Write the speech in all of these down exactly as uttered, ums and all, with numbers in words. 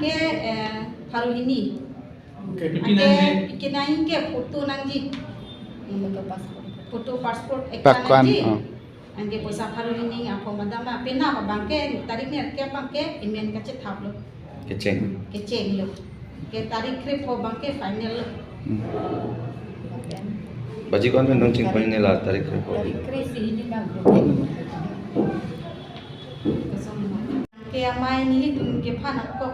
Ke, eh, pharo hini. Okay, Anke pipinai ne. Pipinai ke photo nangji. Photo passport. Photo passport ekta Pakuan, nangji. Oh. Anke poisa pharo hini apho madam ma pena abang ke tarik nerkep abang ke amen kachethap lo. Kecheng. Kecheng lo. Ke tarik krepho abang ke final lo. Hmm. Baji ko-an pen dong chingpon ne la tarik krepho? Tarik kre si hini bang. Ke amei nelitum kephan ako.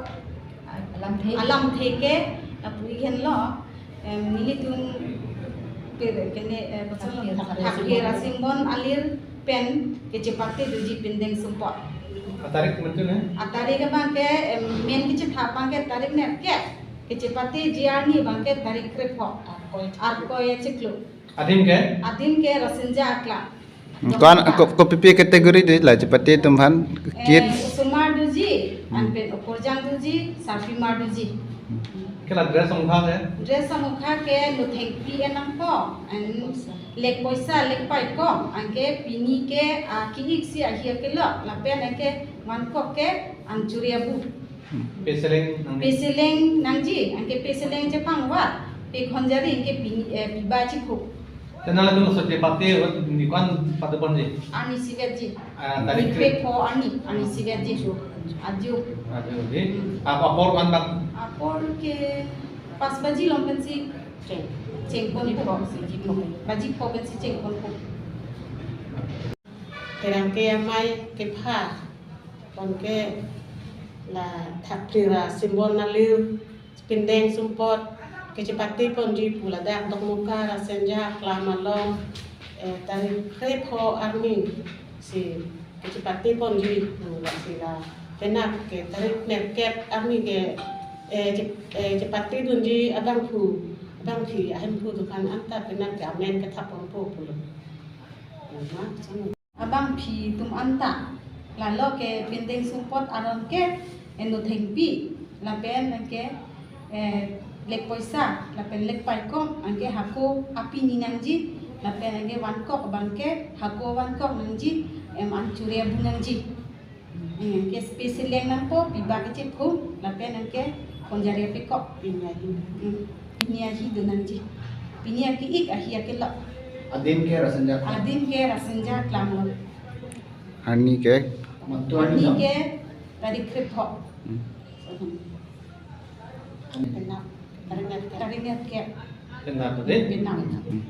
Alamthe. Alamthe ke lapu-i henlo. Em, nelitum pir kene, eh, Thakthir Asimbon alir pen kechepate doji pindeng sumpot. Atarik mentu ne? Atarik abang ke, em, amen kachethap abang ke tarik nerkep. Kechepate ji arni abang ke tarik krepho. Arkoi. Arkoi achiklo. Adim ke? Adim ke Rasinja Aklam. Ko-an ko, kopipi category de la chepate atum aphan Eh, kids. Osomar doji, Hmm. anpen Okorjang doji, Sarpimar doji. Ke la dress angkha ke? Dress angkha ke Nothengpi enangpo, an lek poisa, lek paikom, anke pini ke, ah, ki-ik si ahi akelo, lapen anke vangkok ke an churi abu. Peseleng nang. Peseleng nangji, anke peseleng chepangvat, pe khonjari anke pini, eh, piba chikuk. Te nanglitum so chepate ni ko-an patuponji? Arnisi vetji. Ah, tarik Krepho arni, arnisi vetji. Ajo. Ajo ji. Apa apor ko-an bang? Apor ke pas baji along pensi cheng. Chengponpo. Baji pho pensi chengponpo. Pherangke amei kepha. Pon ke la Thakthir Asimbon alir pindeng sumpot kechepate ponji pu ladak Dokmoka Rasinja Aklam along, eh, tarik krepho arni si kechepate ponji pu lasi la penap ke tarik nerkep arni ke, eh, che-, eh, chepate dunji abangphu, abangphi ahemphu atum aphan anta penap ke amen kethap ponpo pulo. Nama, sama. Abangphi atum anta, lalo ke pindeng sumpot aron ke, eh, Nothengpi, lapen anke, eh, lek poisa, lapen lek paikom, anke hako apini nangji, lapen anke vangkok abang ke, hako vangkok nangji, em an churi abu nangji. Eh, anke peseleng nangpo, piba kechepho, lapen anke khonjari apekok. Pini ahi. Hmm. Pini ahi do nangji. Pini aki-ik ahi akelo. Adim ke Rasinja. Adim ke Rasinja Aklam lo. Arni ke? Mantu Arni arni. Ke tarik krepho. Hmm. Penap. Tarik nerkep. Tarik nerkep. Penap dei. Penap. Hmm.